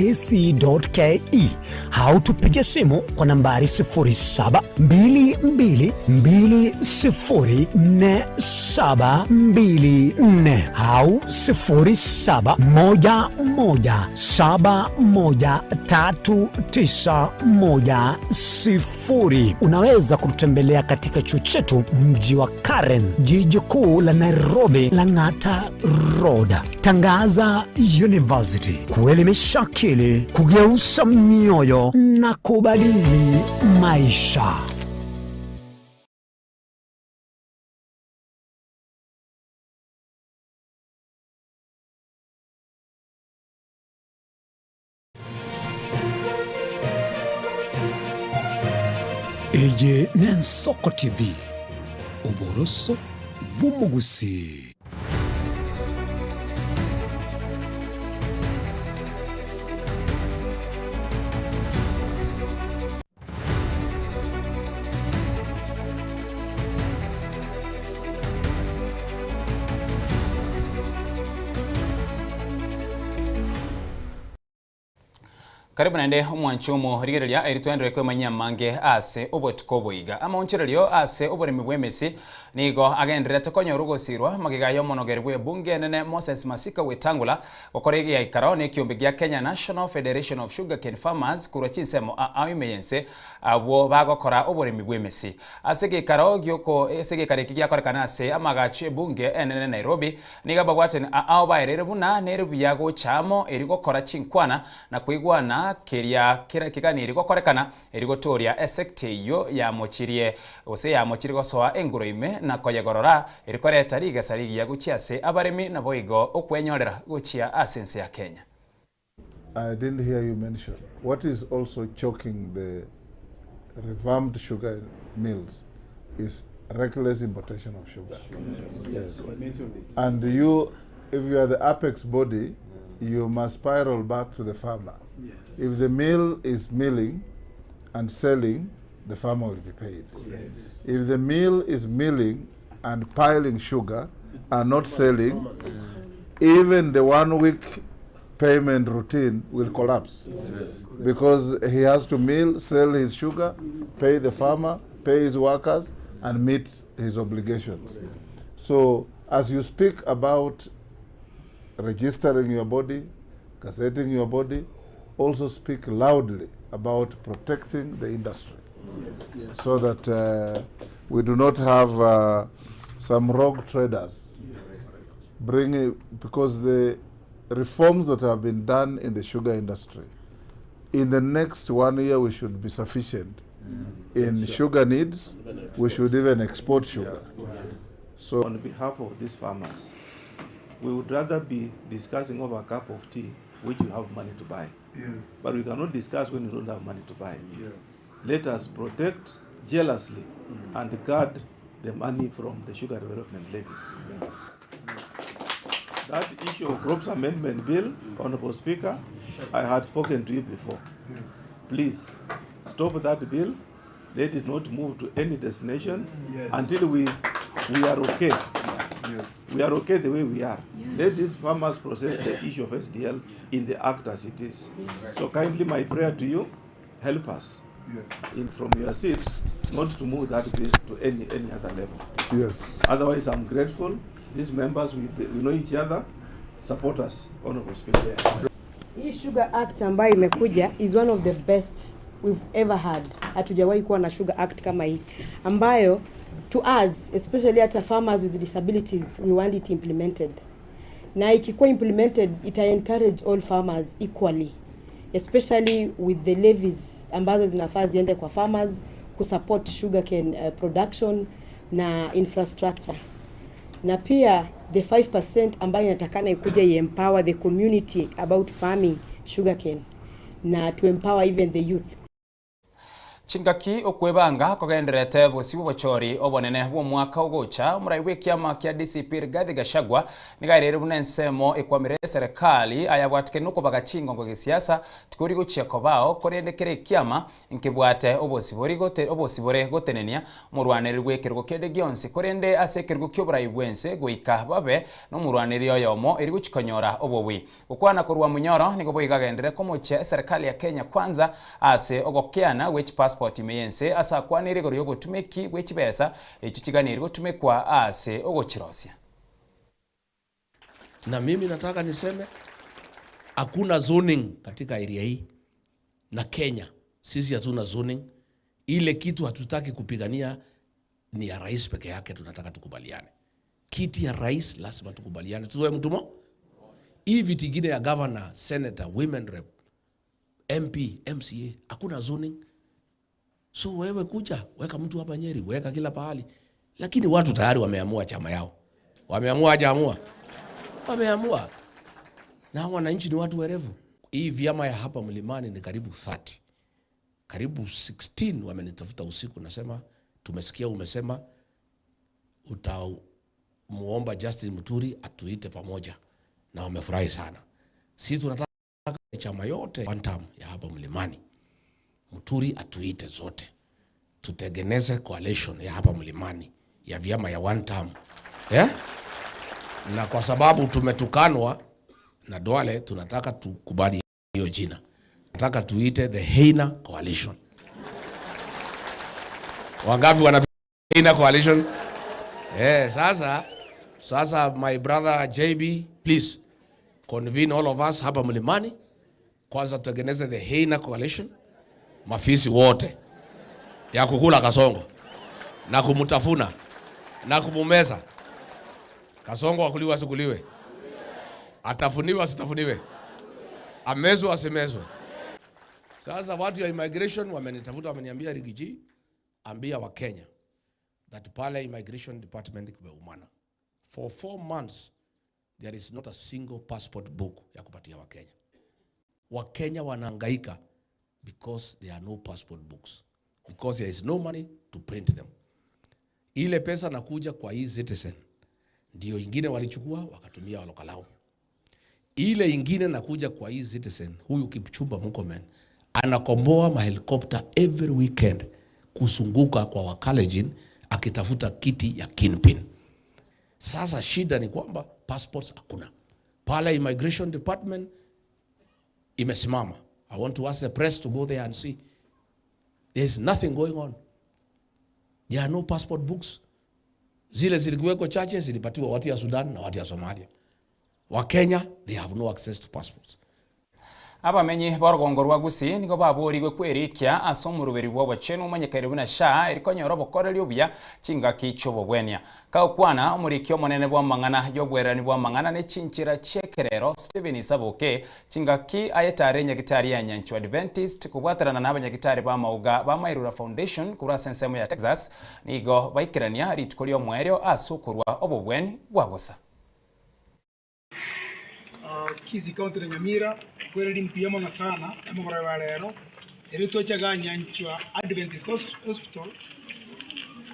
au tupige simu kwa nambari 0722204724 au 0711713910. Unaweza kututembelea katika chuo chetu mji wa Karen, jiji kuu la Nairobi, Lang'ata Road. Tangaza University, kuelimisha akili, kugeuza mioyo na kubadili maisha. Eye n'Ensoko TV, oboroso bw'omogusii. Karibu naende omwanchi omorigereria eri twaenderere kwemanyia amange ase obotuko oboiga. Amaonchorerio ase oboremi bw'emesi nigo agendererete konyora ogosirwa magega y'omonogeri bw'ebunge enene Moses Masika Wetangula gokora egeaikaro n'ekiombe gia Kenya National Federation of Sugarcane Farmers korwa chinsemo aa ime y'ense abwo bagokora oboremi bw'emesi. Ase egeikaro gioko ase egeikaro eki giakorekana ase amagacho ebunge enene Nairobi nigo ababwatani aao baereire buna nere buya gocha amo eri gokora chinkwana na koigwana keria kera keganiri gokorekana, eri gotooria esekti eyio yamochirie, gose yamochirie gosoa enguro ime na koyegorora, eri koreta rigesa rigiya gochia ase abaremi naboigo okwenyorera gochia ase ense ya Kenya. I didn't hear you mention what is also choking the revamped sugar mills is reckless importation of sugar. Yes. And you, if you are the apex body, you must spiral back to the farmer. If the mill is milling and selling, the farmer will be paid. Yes. If the mill is milling and piling sugar and not selling, even the one week payment routine will collapse. Yes. Because he has to mill, sell his sugar, pay the farmer, pay his workers, and meet his obligations. So, as you speak about registering your body, gazetting your body, also speak loudly about protecting the industry Yes. so that we do not have some rogue traders bringing, because the reforms that have been done in the sugar industry, in the next 1 year we should be sufficient in sugar needs. We should even export sugar. So on behalf of these farmers, we would rather be discussing over a cup of tea, which you have money to buy. Yes. But we cannot discuss when you don't have money to buy. Yes. Let us protect jealously and guard the money from the Sugar Development Levy. That issue of Crops Amendment Bill, Honorable Speaker, I had spoken to you before. Yes. Please stop that bill. Let it not move to any destination Yes. until we are okay. Yes. We are okay the way we are. Yes. Let these farmers process the issue of SDL in the act as it is. Yes. So kindly, my prayer to you, help us Yes. in from your seat not to move that bill to any other level. Yes. Otherwise, I'm grateful. These members, we know each other. Support us, Honorable Speaker. Hii Sugar Act ambayo imekuja is one of the best we've ever had. Hatujawahi kuwa na Sugar Act kama hii ambayo to us especially hata farmers with disabilities we want it implemented. Na ikikuwa implemented ita encourage all farmers equally, especially with the levies ambazo zinafaa ziende kwa farmers kusupport sugarcane production na infrastructure. Na pia the 5% ambayo inatakana ikuje i-empower the community about farming sugarcane na to empower even the youth. Chingaki okwebanga kogenderete bosio obochori obonene bw'omwaka ogocha omorai bw'ekiama kia DCP Rigathi Gachagua nigaereire buna ensemo ekwamire eserekali ayabwatikani nokobaga chingongo gesiasa tikori gochia kobao korende kere ekiama nkebwate obosibori gote obosibore gotenenia omorwaneri bw'ekerogo kende gionsi korende ase ekerogo kia oborai bwense goika babe nomorwaneri oyomo eri gochikonyora obobui. Gokwana korwa Munyoro nigo boigagendere komochia eserikali ya Kenya Kwanza ase ogokeana gwe chipassport ime y'ense ase akwanire igoro y'obotumeki bwe chibesa echo chiganeri gotumekwa ase ogochirosia. Na mimi nataka niseme hakuna zoning katika area hii na Kenya sisi hatuna zoning. Ile kitu hatutaki kupigania ni ya rais peke yake, tunataka tukubaliane. Kiti ya rais lazima tukubaliane, tuzoe mtu mo. Hii viti ingine ya governor, senator, women rep, MP, MCA, hakuna zoning. So wewe kuja, weka mtu hapa Nyeri, weka kila pahali. Lakini watu tayari wameamua chama yao. Wameamua hajaamua? Wameamua. Na wananchi ni watu werevu. Hii vyama ya hapa mlimani ni karibu 30. Karibu 16 wamenitafuta usiku, nasema tumesikia umesema utamuomba Justin Muturi atuite pamoja, na wamefurahi sana. Sisi tunataka chama yote one term ya hapa mlimani, Muturi atuite zote, tutengeneze coalition ya hapa mlimani ya vyama ya one term. Yeah? Na kwa sababu tumetukanwa na Duale, tunataka tukubali hiyo jina. Nataka tuite the Heina Coalition. Wangapi wana Heina Coalition? Eh, sasa sasa my brother JB, please convene all of us hapa Mlimani. Kwanza tutengeneze the Heina Coalition, mafisi wote ya kukula Kasongo na kumtafuna na kumumeza. Kasongo akuliwe asikuliwe, atafuniwe asitafuniwe, amezwe asimezwe. Sasa watu ya immigration wamenitafuta, wameniambia Rigiji, ambia Wakenya that pale immigration department kumeumana. For 4 months there is not a single passport book ya kupatia Wakenya. Wakenya wanahangaika because there are no passport books because there is no money to print them. Ile pesa nakuja kwa hii citizen ndio ingine walichukua wakatumia walokalao. Ile ingine nakuja kwa hii citizen, huyu Kipchumba Murkomen anakomboa mahelikopta every weekend kuzunguka kwa Wakalenjin akitafuta kiti ya kingpin. Sasa shida ni kwamba passports hakuna pale, immigration department imesimama. I want to ask the press to go there and see. There is nothing going on. There are no passport books. Zile zilikuweko chache zilipatiwa watu ya Sudan na watu ya Somalia. Wakenya, they have no access to passports. Abamenyi ba rwa Gusii nigo baborigwe kwerikia ase omoruberi bwa obochenu omanyekaire buna SHA erikonyora obokoreri obuya chingaki chi'obobwenia kagokwana omoriki omonene bwa amang'ana y'obwerani bwa amang'ana ne chinchera chi'ekerero Stephen Saboke chingaki ayetare enyagitari ya Nyanchwa Adventist kobwaterana na abanyagitari ba mauga ba Mairura Foundation korwa ase ensemo ya Texas nigo baikerania rituko ria omwerio ase okorwa obobweni bwa bosa. Kisii County na Nyamira kwereri mbuya mono sana omogoroba wa rero, erio twachaga Nyanchwa Adventist Hospital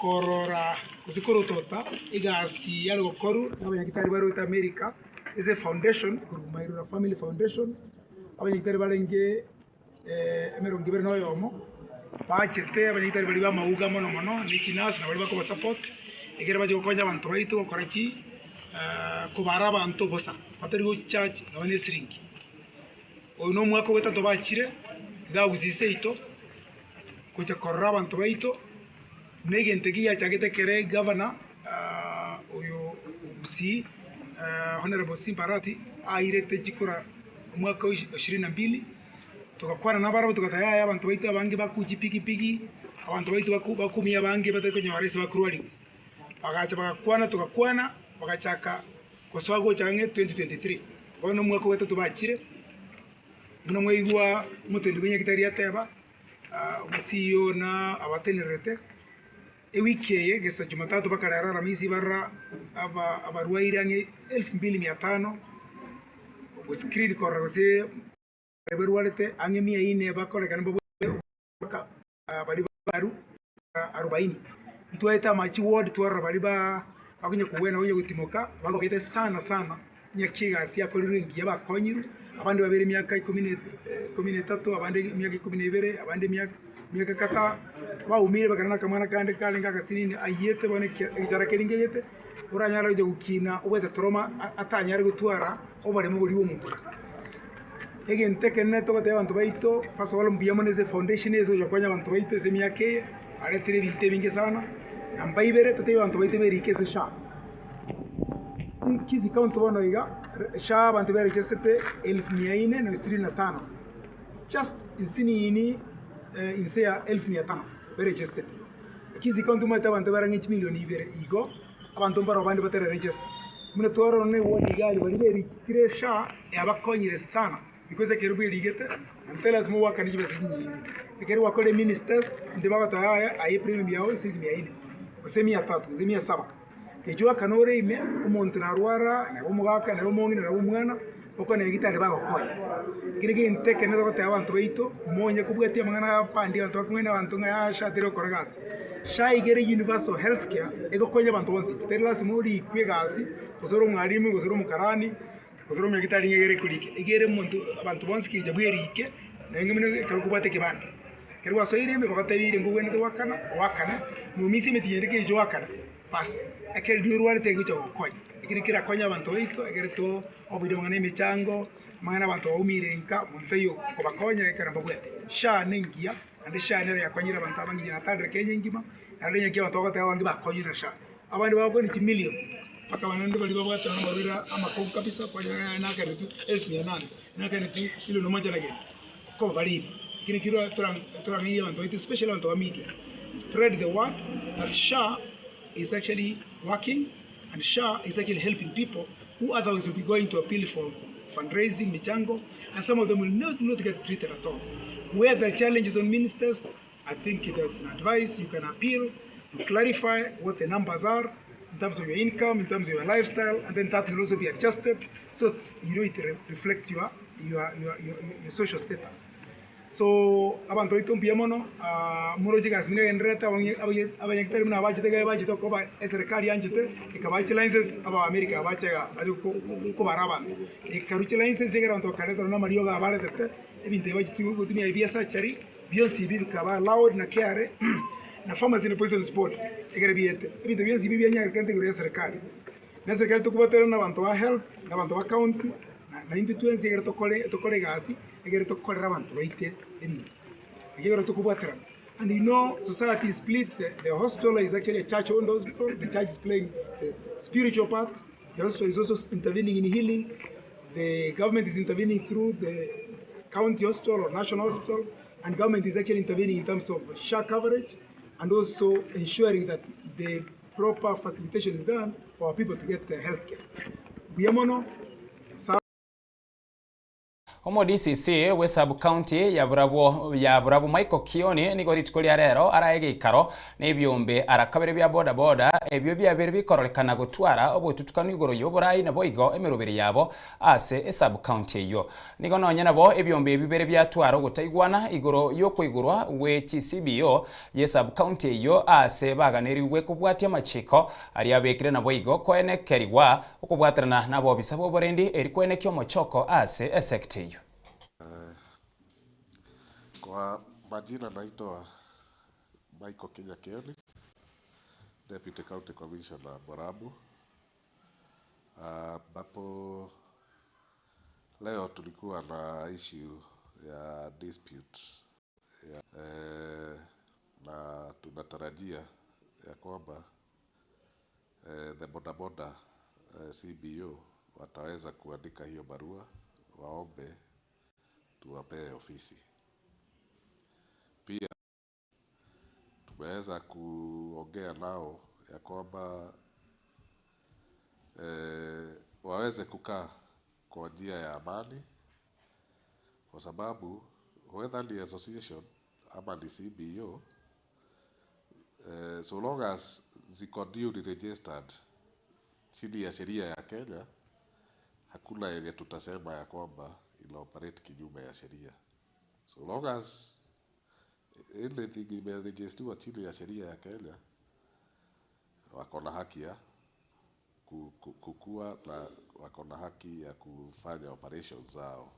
korora gose korotota egasi yare gokorwa na abanyagitari barwete America ase efoundation ekorokwa Mairura Family Foundation, abanyagitari barenge emerongo ebere na oyomo, bachete abanyagitari baria ba amauga mono mono na echinurse na baria bakobasupport, ekere bache gokonya abanto baito gokora ki kobara abanto bosa batari gocharge nonye na esiringi. Oyo na omwaka ogetato bachire iga Gusii seito gocha korora abanto baito buna egento eki giachagete ekere governor oyo Gusii Honourable Simba Arati airete chikura omwaka o 22 togakwana nabarabwo togateba yaya abanto baito abange bakuchia chipigipigi abanto baito bakumia abange batari konyora ase bakorwariwa. Bagacha bagakwana togakwana bagachaka gosoa gocha ang'e 2023 bono omwaka ogetato bachire buna mwaigwa omotendi bwa nyagetari ateba omo-CEO na abatenererete ewiki eye gesa jumatatu mpaka rero aramisi barora aba abarwaire ang'e elfu mbili mia tano ogoscreen korora gose barwarete ang'e mia ine bakorekana mpaka baria baru arobaini. Ntwaete amache ward twarora baria ba bakonya kogwena bakonya gotimoka bagogete sana sana ng'aki egasi yakorirwe engiya bakonyirwe abande babere emiaka ikomi na 13 abande emiaka 12 abande emiaka emiaka kaka baumire bakare na akamwana kande karenge agasinini aiyete bono ekichara keria nkegete oranyare gocha gokina obwate trauma atanyare gotwara oboremo boria bwa omobere. Egento ekenene togotebia abanto baito first of all mbuya mono ase efoundation eye ase gocha gokonya abanto baito ase emiaka eye baretire ebinto ebinge sana, namba ibere totebie abanto baito berike ase SHA. Kisii county bono iga SHA abanto beregisterete elfu mia ine na ishirini na tano just nsinini inse ya elfu mia tano beregisterete. Kisii county omanyete abanto bare ang'e chimilioni ibere igo. Abanto mbarabwo abande batari register. Buna twarora ne ward iga aria baria berikire SHA yabakonyire sana because ekero bwerigete tari lasima oakane chibesa chinyinge. Ekero gwakorire means test inde bagoteba yaya aye premium yago esiringi mia ine gose mia tatu gose mia saba. Echi oakane ore ime omonto narwara nere omogaka nere omong'ina nere omwana okwane nyagetari bagokonya. Ekero egento ekenene togoteba abanto baito monye kobwatia amang'ana aya abande abanto bakong'aina abanto ng'a yaya SHA teri gokora egasi. SHA iga ere universal health care egokonya abanto bonsi teri lasima orikwe egasi gose ore omwalimu gose ore omokarani gose ore omonyagitari ng'a iga ere korika. Iga ere omonto abanto bonsi kecha bwerike naende buna ekero okobwata ekebande. Ekero gwasoire ime bagotebirie nkobwenerete goakana oakane nomisa emetienyi ende kecha oakane bas ekero riria orwarete egocha gogokonya. Ekero kerakonye abanto baito ekero to oboire amang'ana ya emechango. Amang'ana abanto baumire nka, monto taiyo okobakonya ekero mbabwate. SHA nengiya, naende SHA nero yakonyire abanto abange inche natandire Kenya engima, naende onye ki abanto bagoteba abange bakonyire na SHA. Abande bagokwania chimilion, mpaka abande baria babwate nonya amarwaire amakongu kabisa, kwanyora ng'a nakeretwe elfu mia nane, nakeretwe milioni moja na gento, nkoba bare iga. Ekio nakio torang'ainie abanto baito especially abanto ba media, spread the word that SHA is actually working and SHA is actually helping people who otherwise will be going to appeal for fundraising, michango, and some of them will not, not get treated at all. Where the challenge is on ministers, I think it is an advice, you can appeal, you clarify what the numbers are in terms of your income, in terms of your lifestyle, and then that will also be adjusted so you know it re reflects your, your, your, your, your social status. So abanto baito mbuya mono, moroche egasi buna egendererete, abanyagitari buna abachete iga bachete koba eserekari yanchete, ekabaa chilicense, aba America bache igaa bache kobara abanto. Ekarwa chilicense ekero abanto bakareta nonya amariogo aya baretete, ebinto ebi bacheti gotumia ebi bia surgery, bionsi ebi bikaba allowed na KRA na Pharmacy and Poisons Board ekero biete. Ebinto bionsi ebi bianyarekete igoro ya eserekari. Na eserekari tokobwaterana na abanto ba health, na abanto ba county, na intwe twensi ekero tokore tokore egasi, ekero tokorera abanto baite ebinto. Ekero tokobwaterana. And you know society is split, the, the hospital is actually a church owned hospital, the church is playing the spiritual part, the hospital is also intervening in healing, the government is intervening through the county hospital or national hospital, and government is actually intervening in terms of SHA coverage and also ensuring that the proper facilitation is done for our people to get the health care. Mbuya mono. Omo DCC bwe sub county ya Burabwo ya Burabwo Michael Kioni nigo rituko ria rero arae egeikaro na ebiombe ara kabere bia boda boda ebio biabeire bikororekana gotwara obotutukanu igoro yoborai naboigo emeroberi yabo ase esub county eyio. Nigo nonye nabo ebiombe ebi bibere biatwara ogotaigwana igoro yokoigorwa gwe chi CBO ye sub county eyio aase baganerigwe kobwatia amachiko aria abekire naboigo koenekerigwa okobwaterana nabobisa bw'oborendi eri koenekia omochoko ase esecta eyio. Kwa majina naitwa Michael Kinya Kioni, Deputy County Commissioner Borabu, ambapo leo tulikuwa na issue ya dispute ya, eh, na tunatarajia ya kwamba eh, the bodaboda eh, CBO wataweza kuandika hiyo barua waombe tuwapee ofisi. Pia tumeweza kuongea nao ya kwamba eh, waweze kukaa kwa njia ya amani, kwa sababu whether ni association ama ni CBO eh, so long as ziko duly registered chini ya sheria ya Kenya, hakuna yenye tutasema ya kwamba ina operate kinyume ya sheria. So long as anything imerejistiwa chini ya sheria ya Kenya, wako na haki ya kukua na wako na haki ya kufanya operations zao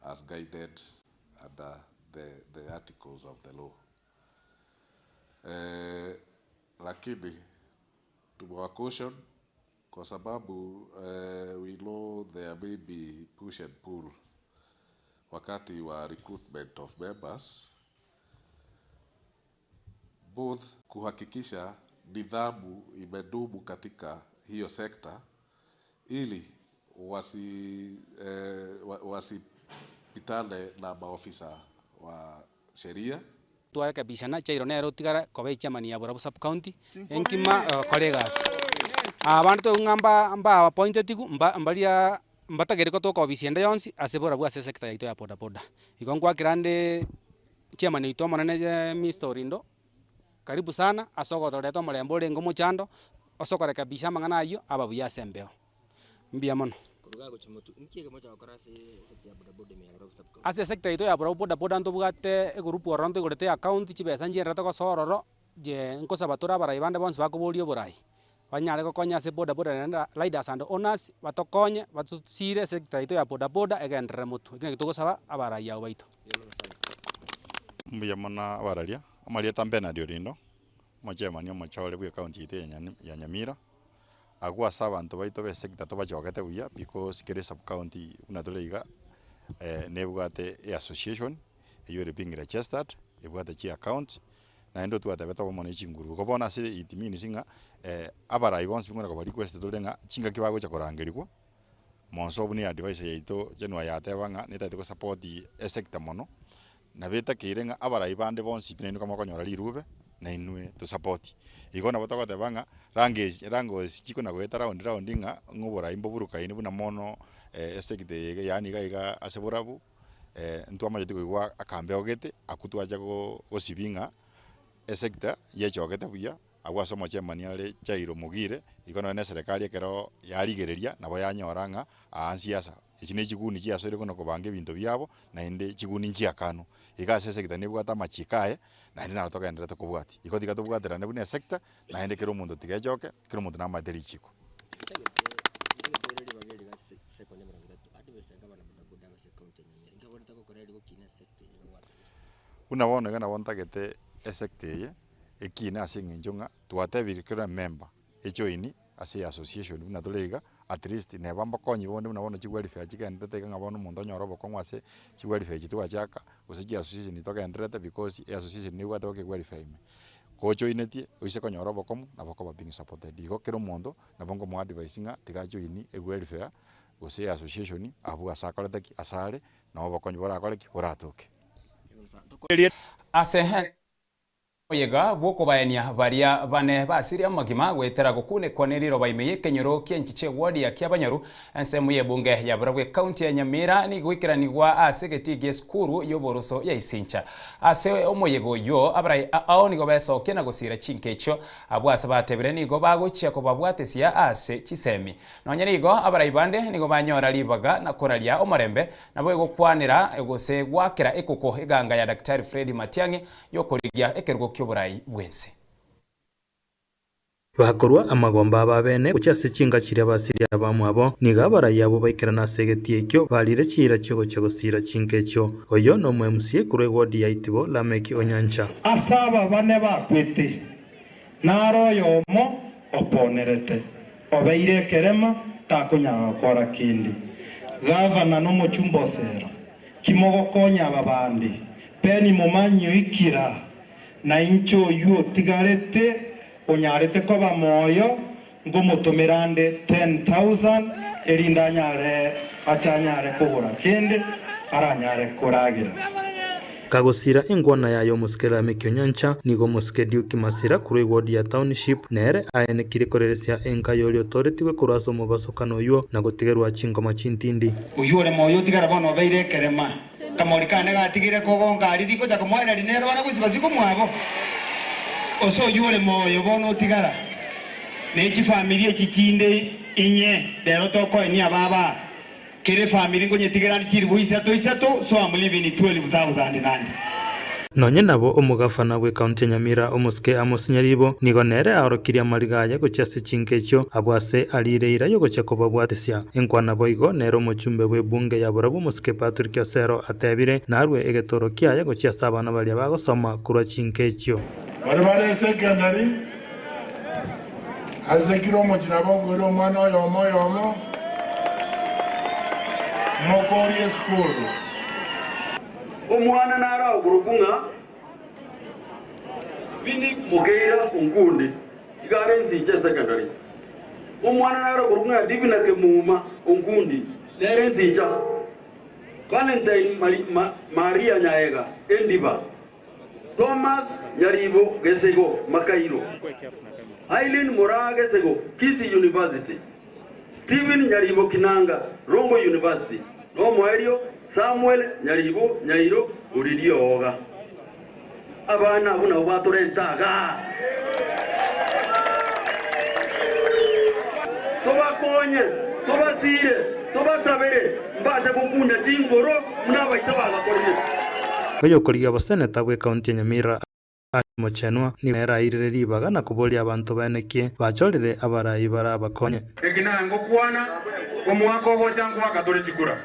as guided under the, the articles of the law. Eh, lakini tumewa caution kwa sababu eh, we know there may be push and pull wakati wa recruitment of members both kuhakikisha nidhamu imedumu katika hiyo sekta ili wasi eh, wasipitane na maofisa wa sheria Twarekebishana Jairo nere otigara koba echairman ya Borabu sub county enkima okore egasi. Abande toigwa ng'a mba mba appointetiwu mba mbaria mbatageri gotoka ofisi ende yonsi ase Borabu ase esector yaito ya bodaboda. Igo nkwakera ndeee chairman oito omonene Mr Orindo, karibu sana ase ogotoreta omorembe orenge omochando, ase okorekebisha amang'ana aywo aba buya ase embeo. Mbuya mono. Ase esector yaito ya Borabu bodaboda ntobwate egroup ororo ntoigorete ya county chibesa nchienderete gosoa ororo, je nkosaba tore abarai bande bonsi bakoboria oborai, banyare gokonya ase bodaboda naende riders and owners, batokonye batosire esector yaito ya bodaboda egenderere motwe, ekio nakio togosaba abarai abwo baito. Mbuya mono abararia, amarieta Benard Orindo, omochairman omochore bwe ecounty yaito ya Nyamira. Agwo ase abanto baito ba esector tobachogete buya because kera esub county buna tore iga nebwate eassociation eywo ere being registered, ebwate chiaccounts, naende otwatebete obomo ne chinguru. Igo bono ase it means ng'a abarai bonsi buna koba request tore ng'a chingaki bagocha korangerigwa, monso buna eadvice yaito January yateba ng'a netagete gosupport esector mono, Nabo etakeire ng'a abarai bande bonsi pi nainwe kamokonyora rirube, nainwe tosapoti. Igo nabo togoteba ng'a range rangosi chikona goeta round round ng'a ng'a oborai mboburukaine buna mono esecta eye iga yaani iga iga ase borabu, ntwamanyeti koigwa akambeo gete, akwo twacha go gosibia ng'a esecta yechogete buya. Agwo ase omochemani are Jairo Mogire, igo nonya neserekari ekero yarigereria nabo yanyora ng'a aa nsiasa echi ne chiguni chiasoire buna kobanga ebinto biabo, naende chiguni nchiakanwa. Iga ase esecta nebwate amachiko aye, naende naro togendererete kobwatia. Igo tiga tobwaterane buna esecta, naende kera omonto tiga echoke, kera omonto namaete richiko. Buna bono iga nabo ntagete esecta eye. Ekina ase eng'encho ng'a twatebirie kera emember ejoini ase eassociation buna tore iga, at least neba mbokonyi bonde buna bono chiwelfare chigenderete iga ng'a bono omonto onyore obokong'u ase chiwelfare echi twachaka, gose chiassociation togendererete because eassociation nebwate boka ewelfare ime. Kojoinetie, oise konyora obokong'u nabo okoba being supported. Igo kera omonto, nabo nkomoa advice ng'a tiga ajoini ewelfare gose eassociation abwo ase akorete ki? Ase are, nabo obokonyi borakore ki? Boratoke. Ase Omoyega bw'okobaenia baria bane basirie amagima goetera gokunekwa ne riroba ime y'ekenyoro ki'enchicha eward ya Kiabanyaru, ensemo y'ebunge ya Burabwo ekaunti ya Nyamira nigo goikeranigwa ase egetii gi'esukuru y'oboroso ya Isincha. Ase omoyega oyio abarai ao nigo besokia na gosiira chinka echio abwo ase batebire nigo bagochia kobabwatesia ase chisemi. Nonya nigo abarai bande nigo banyora ribaga na koraria omorembe nabo egokwanera gose goakera ekoko eganga ya Daktari Fred Matiang'i y'okorigia ekerogo ki'oborai bw'ense. Bakorua amagomba abo abene gochia ase chinka chiria basiria abamwabo. Nigo abarai abwo baikerana ase egetii ekio, barire chiira chi'ogochia gosiira chinka echio. Oyio nomoemusie korwa ewodi ya Itibo, Lameki o nyancha. Ase aba bane bakwete, naro oyomo oponerete, obeire ekerema, takonyara gokora kende. Gavana nomochumba o Sela, kimogokonya aba bande? Beni momanyi oikira, na inche oyio otigarete onyarete koba moyo, nkomotomera nde 10,000, erinde anyare ache anyare kogora kende aranyare koragera. Kagosira engwana yaye omosike Lameki Onyancha, nigo omosike Duke Masira korwa eward ya Township nere aenekirie koreresia enka y'oria otoretigwe korwa ase omobasokano oyio na gotigerwa chingoma chintindi. Oyio ore moyo otigara bono obeire ekerema. Kamori kane gatigire kogonka aria rigocha komoereria nere bare gosiba sikomwabo. Ose oyio ore moyo bono otigara ne chifamiri echi chinde inye rero tokoenia ababa kera efamiri nkonyetigera chilifu isato isato so am leaving 12,000 nande. Nonye nabo omogafana bw'ekaunti ya Nyamira, omosike Amos Nyaribo, nigo nere aorokirie amariga aye gochia ase chinka echio, abwo ase ariire eira y'ogochia kobabwatisia. Enkwana boigo nere omochumbe bw'ebunge ya barabwo omosike Patrick Osero atebire, narue egetoro kiaye gochia ase abana baria bagosoma korwa chinka echio. Baria bare secondary, ase kera omochie nabo okoira omwana oyomo oyomo, mokorie esukuru. Omwana naro akorokwa ng'a Winnie Mokeira Onkundi, iga are Nsinche Secondary. Omwana naro okorokwa ng'a Divina Kemuma Onkundi, nere Nsincha. Valentine Mari, Ma, Maria Nyaega, Endiba. Thomas Nyaribo Gesego, Makairo. Aileen Moraa Gesego, Kisii University. Stephen Nyaribo Kinanga, Rongo University, na omoerio Samuel Nyaribo Nyairo Oririoga. Abana abwo nabwo batorenta igaa. Tobakonye, tobasiire, tobasabere, mbase gokunya chingoro buna abaise bagakorire. Oyokorigia oboseneta bw'ekaunti ya Nyamira. Aye omochenwa, nigo nere airire ribaga na koboria abanto baenekie, bachorire abarai barabakonye. Eki nangokwana, omwaka ogocha nkoaka tore chikura.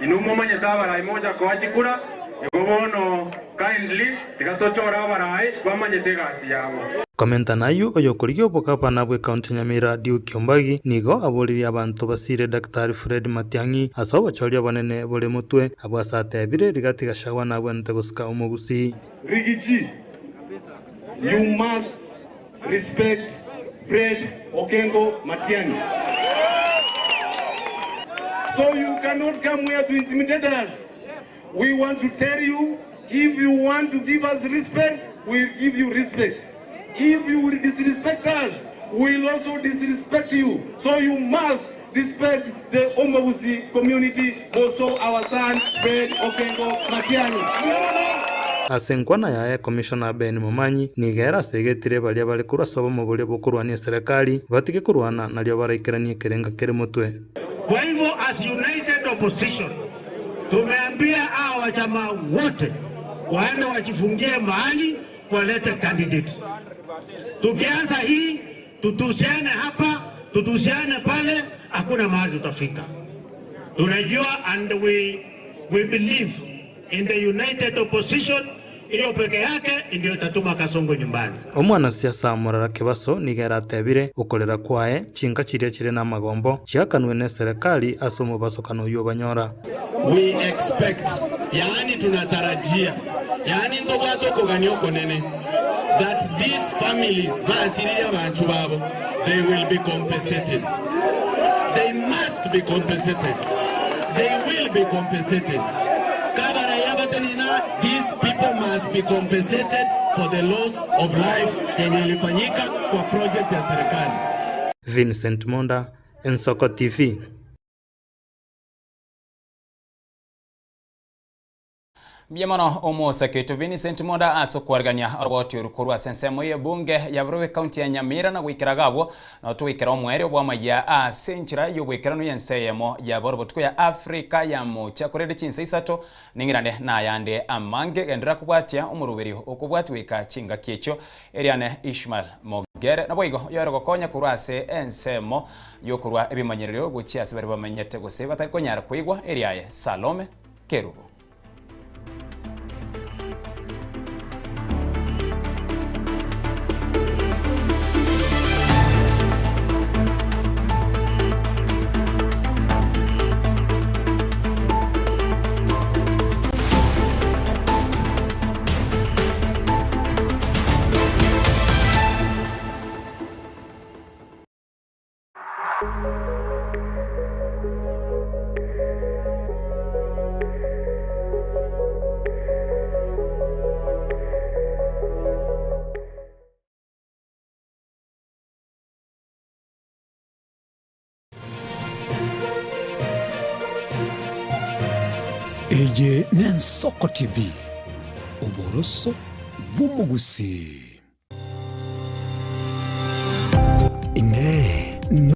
Inwe momanyete abarai mogocha koa chikura, igo bono kindly tiga tochore abarai bamanyete egasi yabo. Komenta nayio, oyokorigia obogavana bw'ecounty ya Nyamira Duke Ombagi nigo aboririe abanto basire Daktari Fred Matiang'i ase obochori obonene bore motwe, abwo ase atebire Rigathi Gachagua nabwenerete gosika omogusii. Riggy G, you must respect Fred Okengo Matiang'i. So you cannot come here to intimidate us. We want to tell you, if you want to give us respect, we'll give you respect. If you will disrespect us, we'll also disrespect you. So you must respect the Omogusi community, also our son, Fred Okengo Matiang'i. Ase enkwana yaye, Commissioner Ben Momanyi nigo ere asegetire baria bare korwa ase obomo boria bokorwania eserekari batige korwana nario baraikeranie ekerenga kere motwe. Kwa hivyo as united opposition tumeambia hawa wachama wote waende wajifungie mahali walete candidate. Tukianza hii tutusiane hapa tutusiane pale, hakuna mahali tutafika. Tunajua and we believe in the united opposition. Hiyo peke yake ndio itatuma Kasongo nyumbani. Omwanasiasa Morara Kebaso nigo eratebire okorera kwaye chinka chiria chire namagombo chiakanwe na eserekari ase omobasokano oywo obanyora. We expect, yaani tunatarajia, yaani ntobwate okogania okonene that these families basiririe abantu babo they will be compensated. They must be compensated. They will be compensated. Kabaraya batenina, these people must be compensated for the loss of life yenye ilifanyika kwa project ya serikali. Vincent Monda, Ensoko TV. Mbuya mono omosake oito Vincent Monda ase okwarigania oroboti oru korwa ase ensemo y'ebunge ya Burobe ekaunti ya Nyamira na goikera iga abwo nabo togoikera omoerio bw'amayia ase enchera y'oboikeranu y'ense eyemo ya borobotuko ya Africa ya mocha korende chinsa isato ning'irane nayande amange genderera kobwatia omoroberio okobwatia goika chingaki echio eriane Ishmael Mogere naboigo oyore gokonya korwa ase ensemo y'okorwa ebimanyererio gochia ase baria bamenyete gose batari konyara koigwa eriaye Salome Kerubo. Eye n'Ensoko TV, oboroso bw'omogusii. Inee!